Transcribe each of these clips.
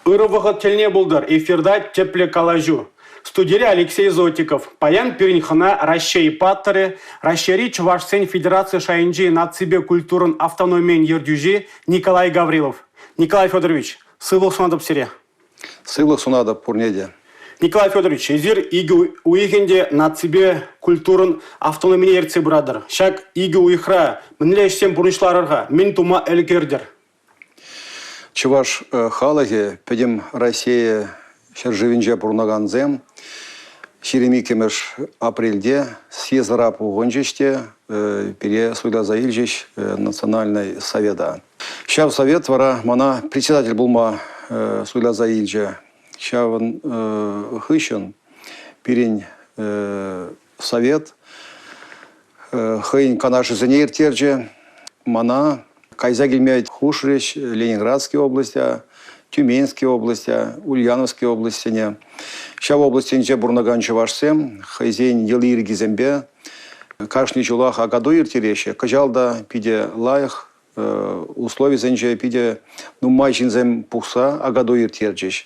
Ырӑ вӑхӑт тӗлне пултӑр. Эфирта тӗплӗ калаҫу. Студире Алексей Зотиков. Паян пирӗн хӑна Раҫҫей паттӑрӗ, Раҫҫейри чӑвашсен федераци шайӗнчи наципе культурӑн автономийӗн ертӳҫи Николай Гаврилов. Николай Федорович, сывлӑх сунатӑп сире. Сывлӑх сунатӑп пурне те. Николай Федорович, эсир икӗ уйӑх ӗнтӗ наципе культурӑн автономине ертсе пыратӑр. Ҫак икӗ уйӑхра мӗнле ӗҫсем пурнӑҫларӑр-ха, мӗн тума ӗлкӗртӗр? Чӑваш халӑхӗ пӗтӗм Россия ҫӗршывӗнче пурӑнакансем 22 апрельте съездра пухӑнчӗҫ те пире суйласа илчӗҫ Национальный совета. Ҫав совет вара мана председатель пулма суйласа илчӗ. Ҫавӑн хыҫҫӑн пирӗн совет хӑйӗн канашӗсене ирттерчӗ. Мана кайса килме хушрӗҫ Ленинградски облаҫа, Тюменски облаҫа, Ульяновски облаҫсене. Ҫав облаҫсенче пурӑнакан чӑвашсем хӑйсен йӑли-йӗркисемпе кашни ҫулах Акатуй ирттереҫҫӗ. Кӑҫал та питӗ лайӑх условисенче питӗ нумай ҫынсем пухса Акатуй ирттерчӗҫ.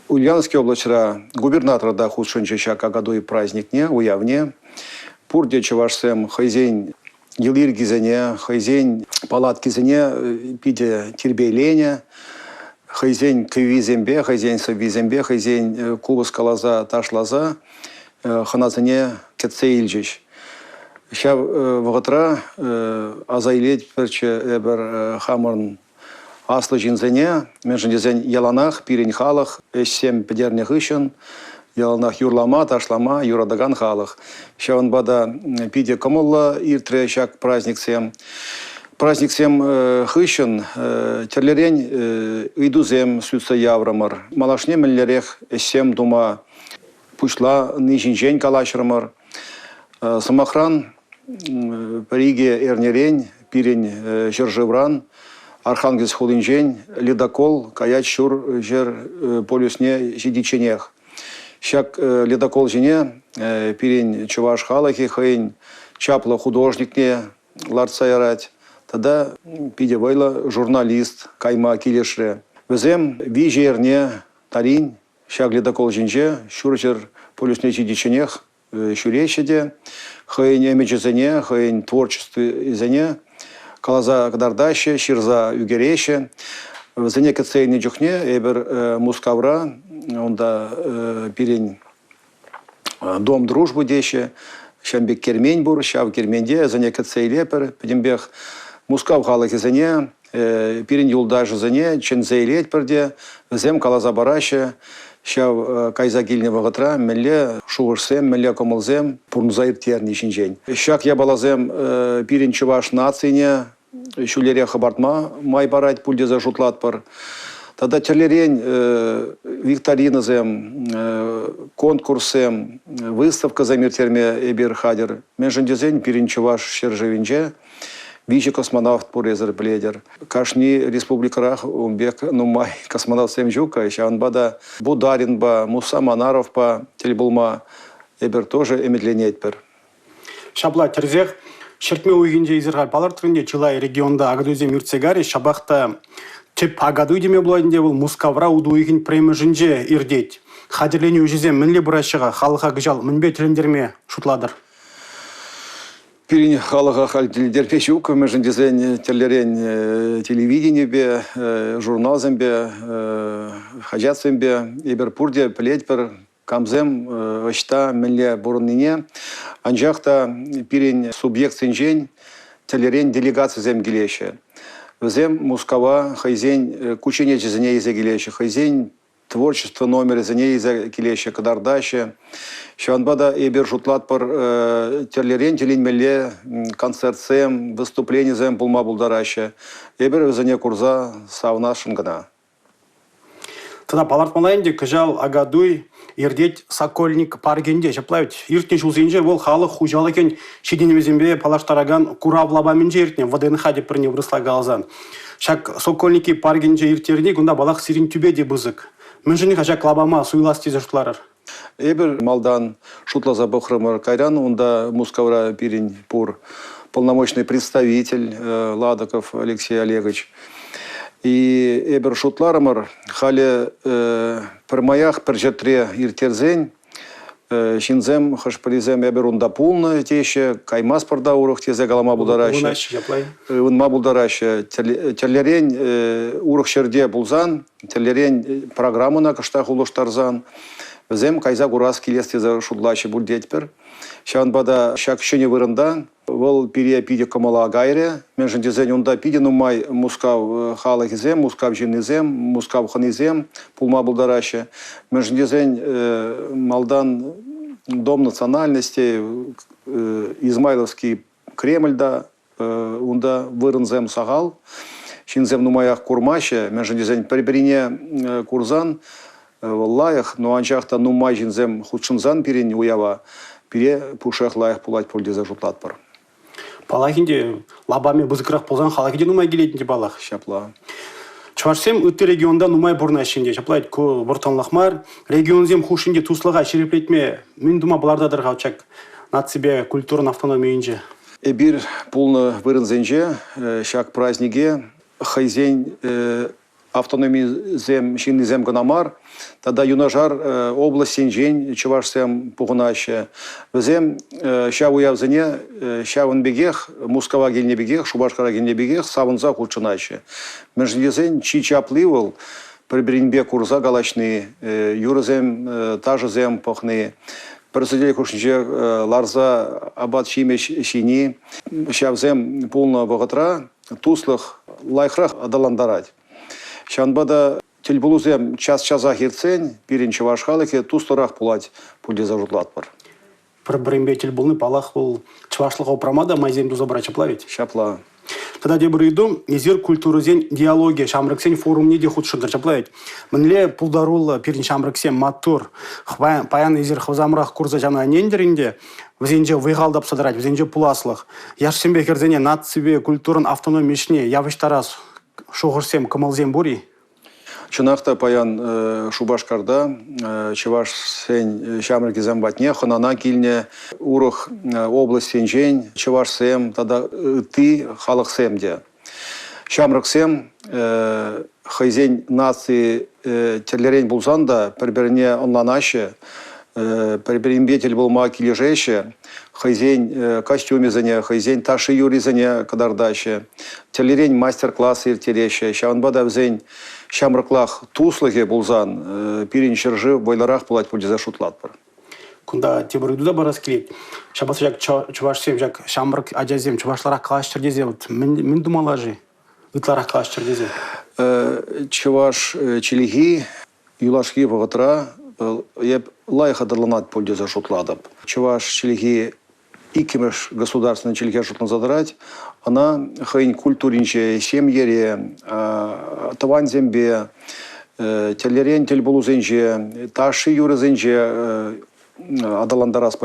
Ульяновски облаҫра губернатор та хутшӑнчӗ ҫак Акатуй праздникне, уявне. Пурте чӑвашсем хӑйсен йӑли-йӗркисене, хӑйсен палаткисене питӗ тирпейленӗ, хӑйсен кӗввисемпе, хӑйсен сӑввисемпе, хӑйсен купӑс каласа, ташласа хӑнасене кӗтсе илчӗҫ. Ҫав вӑхӑтра аса илетпӗрччӗ эпӗр хамӑрӑн аслӑ ҫынсене, мӗншӗн тесен яланах пирӗн халӑх ӗҫсем пӗтернӗ хыҫҫӑн яланах юрлама, ташлама юратакан халӑх. Ҫавӑнпа та питӗ кӑмӑллӑ иртрӗ ҫак праздниксем. Праздниксем хыҫҫӑн тӗрлӗрен ыйтусем сӳтсе яврӑмӑр. Малашне мӗнлерех ӗҫсем тума пуҫлани ҫинчен калаҫрӑмӑр. Сӑмахран, пӗр-икӗ эрнерен пирӗн ҫӗршывран Архангельск хулинчен ледокол каять ҫур ҫӗр полюсне ҫитичченех. Ҫак ледокол ҫине пирӗн чӑваш халӑхӗ хӑйӗн чаплӑ художникне лартса ярать тата питӗ вӑйлӑ журналист кайма килӗшрӗ. Вӗсем виҫӗ эрне тарин Ҫак ледокол ҫинче ҫурҫӗр полюсне ҫитичченех ҫӳреҫҫӗ те хӑйӗн ӗмӗчӗсене, хӑйӗн творчествисене каласа кӑтартаҫҫӗ, ҫырса ӳкереҫҫӗ. Вӗсене кӗтсе илнӗ чухне эпир Мускавра, унта пирӗн Дом дружбы теҫҫӗ, ҫавӑн пек кермен пур, ҫав керменте вӗсене кӗтсе илетпӗр. Пӗтӗмпех Мускав халӑхӗсене, пирӗн юлташӗсене чӗнсе илетпӗр те вӗсем каласа параҫҫӗ ҫав кайса килнӗ вӑхӑтра мӗнле шухӑшсем, мӗнле кӑмӑлсем пурӑнса ирттерни ҫинчен. Ҫак япаласем пирӗн чӑваш нацине ҫӳлерех хӑпартма май парать пуль тесе шутлатпӑр. Тата тӗрлӗрен викторинӑсем, конкурссем, выставкӑсем ирттерме эпир хатӗр. Мӗншӗн тесен пирӗн чӑваш ҫӗршывӗнче Виҫӗ космонавт пур эсӗр пӗлетӗр. Кашни республикӑрах ун пек нумай космонавтсем ҫук. Ҫавӑнпа та Бударинпа, Муса Манаровпа тӗл пулма эпир тоже ӗмӗтленетпӗр. Ҫапла тӗрӗсех. Ҫӗртме уйӑхӗнче эсир халь палӑртрӑр ӗнтӗ, чылай регионта акатуйсем иртсе карӗҫ. Ҫапах та тӗп акатуй теме пулать ӗнтӗ вӑл Мускавра утӑ уйӑхӗн пӗрремӗшӗнче иртет. Хатӗрленӳ ӗҫӗсем мӗнле пыраҫҫӗ-ха? Халӑха кӑҫал мӗнпе тӗлӗнтерме шутлатӑр? Пирӗн халӑха халь тӗлӗнтерме ҫук, мӗншӗн тесен тӗрлӗрен телевиденипе, журналсемпе, хаҫатсемпе эпир пурте пӗлетпӗр, камсем ӑҫта мӗнле пурӑннине. Анчах та пирӗн субъектсенчен тӗрлӗрен делегацисем килеҫҫӗ. Вӗсем Мускава хӑйсен кучченечӗсене илсе килеҫҫӗ, хӑйсен творчество номерӗсене илсе килеҫҫӗ, кӑтартаҫҫӗ. Ҫавӑнпа та эпир шутлатпӑр, тӗрлӗрен тӗлӗнмелле концертсем, выступленисем пулма пултараҫҫӗ. Эпир вӗсене курса савӑнасшӑн кӑна. Тата палӑртмалла ӗнтӗ, кӑҫал Акатуй иртет Сокольник паркӗнче. Ҫапла вӗт, иртнӗ ҫулсенче вӑл халӑх хуҫалӑхӗн ҫитӗнӗвӗсемпе паллаштаракан курав лапамӗнче иртнӗ, ВДНХ теприне вырӑсла каласан. Ҫак Сокольники паркӗнче ирттерни кунта паллах сирӗн тӳпе те пысӑк. Мӗншӗн-ха ҫак лапама суйлас тесе шутларӑр? Эпир малтан шутласа пӑхрӑмӑр, кайран унта Мускавра пирӗн пур. полномочный представитель Ладыков Алексей Олегович. И эпир шутларӑмӑр, халӗ пӗрмаях пӗр ҫӗртре ирттерсен ҫынсем хӑш-пӗрисем эпир унта пулнӑ теҫҫӗ, каймастпӑр та урӑх тесе калама пултараҫҫӗ. Ывӑнма пултараҫҫӗ. Тӗрлӗрен урӑх ҫӗрте пулсан, тӗрлӗрен программӑна кӑштах улӑштарсан вӗсем кайса курас килес тесе шутлаҫҫӗ пуль тетпӗр. Ҫавӑнпа та ҫак ҫӗнӗ вырӑнта вӑл пире питӗ кӑмӑла кайрӗ, мӗншӗн тесен унта питӗ нумай Мускав халӑхӗсем, Мускав ҫыннисем, Мускав хӑнисем пулма пултараҫҫӗ. Мӗншӗн тесен малтан Дом национальностей, Измайловский Кремль та унта вырӑнсем сахал, ҫынсем нумаях курмаҫҫӗ, мӗншӗн тесен пӗр-пӗрине курсан вӑл лайӑх, но анчах та нумай ҫынсем хутшӑнсан пирӗн уява пире пушшех лайӑх пулать пуль тесе шутлатпӑр. Паллах ӗнтӗ, лапамӗ пысӑкрах пулсан халӑхӗ те нумай килет ӗнтӗ паллах. Ҫапла. Чӑвашсем ытти регионта нумай пурӑнаҫҫӗ ӗнтӗ. Ҫапла ку вӑрттӑнлӑх мар. Регионсем хушшинче туслӑха ҫирӗплетме мӗн тума палӑртатӑр-ха ҫак наципе культурӑн автономийӗнче? Эпир пулнӑ вырӑнсенче ҫак празднике хӑйсен автономисем ҫыннисем кӑна мар, тата юнашар облаҫсенчен чӑвашсем пухӑнаҫҫӗ. Вӗсем ҫав уявсене ҫавӑн пекех Мускава килнӗ пекех, Шупашкара килнӗ пекех савӑнса хутшӑнаҫҫӗ. Мӗншӗн тесен чи чапли вӑл пӗр-пӗринпе курса калаҫни, юрӑсем, ташӑсем пӑхни, пӗр сӗтел хушшинче ларса апат-ҫимӗҫ ҫини. Ҫавсем пулнӑ вӑхӑтра туслӑх лайӑхрах аталантарать. Ҫавӑнпа та тӗлпулусем час-часах иртсен пирӗн чӑваш халӑхӗ туслӑрах пулать пуль тесе шутлатпӑр. Пӗр-пӗринпе тӗл пулни, паллах, вӑл чӑвашлӑха упрама та майсем туса парать, ҫапла ведь? Ҫапла. Тата тепӗр ыйту. Эсир культурӑсен диалогӗ ҫамрӑксен форумне те хутшӑнтӑр, ҫапла ведь? Мӗнле пултаруллӑ пирӗн ҫамрӑксем, маттур. Паян эсир хӑвсамӑрах курса ҫавна ӗнентӗр ӗнтӗ. Вӗсенче вӑй-хал тапса тӑрать, вӗсенче пуласлӑх. Яшсемпе хӗрсене наципе культурӑн автономи ӗҫне явӑҫтарас шухӑшсем, кӑмӑлсем пур-и? Чӑнах та паян Шупашкарта чӑвашсен ҫамрӑкӗсем патне хӑнана килнӗ урӑх облаҫсенчен чӑвашсем тата ытти халӑхсем те. Ҫамрӑксем хӑйсен наци тӗрлӗрен пулсан та пӗр-пӗрне ӑнланаҫҫӗ, пӗр-пӗринпе тӗл пулма килӗшеҫҫӗ, хӑйсен костюмӗсене, хӑйсен ташши-юррисене кӑтартаҫҫӗ, тӗрлӗрен мастер-класс ирттереҫҫӗ. Ҫавӑнпа та вӗсен ҫамрӑклах туслӑхӗ пулсан пирӗн ҫӗршыв вӑйлӑрах пулать пуль тесе шутлатпӑр. Кунта тепӗр ыйту та парас килет. Ҫапах ҫак чӑвашсем, ҫак ҫамрӑк ачасем чӑвашларах калаҫчӑр тесе вот мӗн тумалла-ши? Ытларах калаҫчӑр тесе. Чӑваш чӗлхи юлашки вӑхӑтра эп лайӑх аталанать пуль тесе шутлатӑп. Чӑваш чӗлхи иккӗмӗш государственнӑй чӗлхе шутланса тӑрать. Ӑна хӑйӗн культуринче, ҫемьере, тӑвансемпе, тӗрлӗрен тӗлпулусенче, ташши-юрӑсенче аталантарас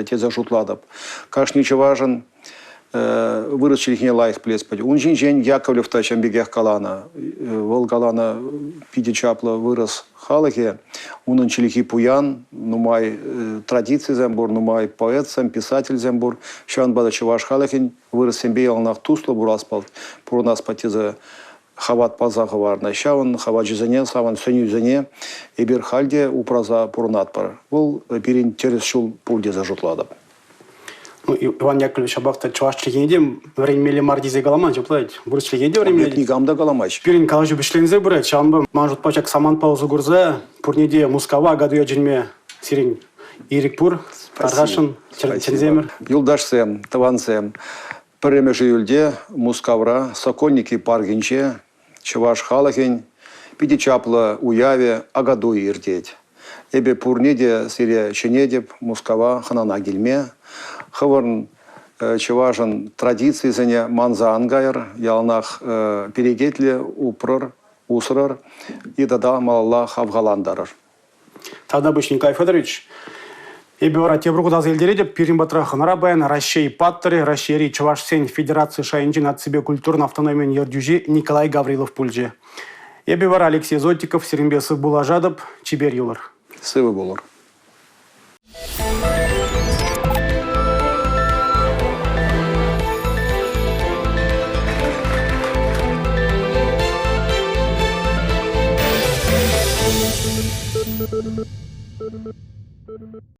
тесе шутлатӑп. Кашни чӑвашӑн вырӑс чӗлхине лайӑх пӗлес пулать. Ун ҫинчен Яковлев та ҫавӑн пекех каланӑ. Вӑл каланӑ питӗ чаплӑ вырӑс халӑхӗ, унӑн чӗлхи пуян, нумай традицисем пур, нумай поэтсем, писательсем пур. Ҫавӑнпа та чӑваш халӑхӗн вырӑссемпе яланах туслӑ пурӑнас тесе хават парса хӑварнӑ. Ҫавӑн хавачӗсене, ҫавӑн сӗнӳсене эпир халь те упраса пурӑнатпӑр. Вӑл пирӗн тӗрӗс ҫул пуль тесе шутлатӑп. Ну, Иван Яковлевич, ҫапах та чӑваш чӗлхине те вӗренмелле мар тесе каламан, ҫапла ведь? Вырӑс чӗлхине те вӗренмелле. Никам та каламасть. Пирӗн калаҫу вӗҫленсе пырать, ҫавӑнпа ман шутпа ҫак самантпа усӑ курса пурне те Мускава Акатуя чӗнме сирӗн ирӗк пур. Тархасшӑн, чӗнсемӗр. Юлташсем, тӑвансем, пӗрремӗш июльте Мускавра Сокольники паркӗнче чӑваш халӑхӗн питӗ чаплӑ уявӗ Акатуй иртет. Эпӗ пурне те сире чӗнетӗп Мускава хӑнана килме. Хӑвӑрӑн чӑвашӑн традицийӗсене манса ан кайӑр, яланах перекетлӗ упрӑр, усрӑр и тата малалла хавхалантарӑр. Тавтапуҫ, Николай Федорович. Эпӗ вара тепӗр хут аса илтеретӗп, пирӗн патра хӑнара паян Раҫҫей паттӑрӗ, Раҫҫейри чӑвашсен федераци шайӗнчи наципе культурӑн автономийӗн ертӳҫи Николай Гаврилов пулчӗ. Эпӗ вара Алексей Зотиков сирӗнпе сывпуллашатӑп. Чипер юлӑр. Сывӑ пулӑр.